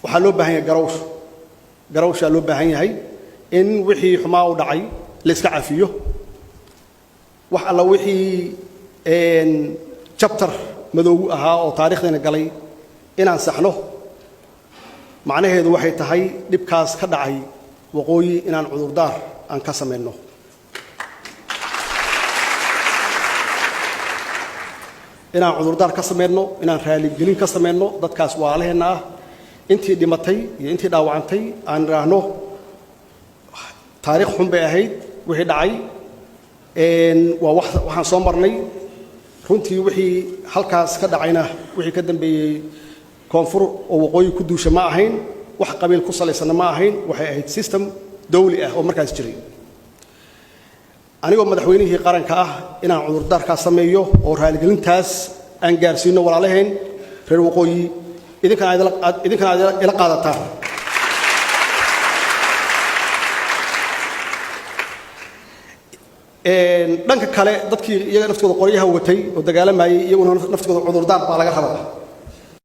Waxaa loo baahan yahay garawsh, garawshaa loo baahan yahay in wixii xumaa u dhacay la iska cafiyo, wax alla wixii chapter madow ahaa oo taariikhdeena galay inaan saxno. Macnaheedu waxay tahay dhibkaas ka dhacay waqooyi inaan cudurdaar aan ka samayno, inaan cudurdaar ka samayno, inaan raaligelin ka samayno dadkaas walaalaheenna ah, intii dhimatay iyo intii dhaawacantay, aan idhaahno taariikh xun bay ahayd wixii dhacay, waa waxaan soo marnay. Runtii wixii halkaas ka dhacayna, wixii ka dambeeyey koonfur oo waqooyi ku duusha ma ahayn, wax qabiil ku salaysanna ma ahayn, waxay ahayd system dawli ah oo markaas jiray. Anigoo madaxweynihii qaranka ah inaan cudurdaarkaas sameeyo oo raaligelintaas aan gaarsiino walaalaheen reer waqooyi, idinkana aad ila qaadataan. Dhanka kale, dadkii iyaga naftooda qoryaha watay oo dagaalamayay, iyaguna naftooda cudurdaar baa laga rabaa.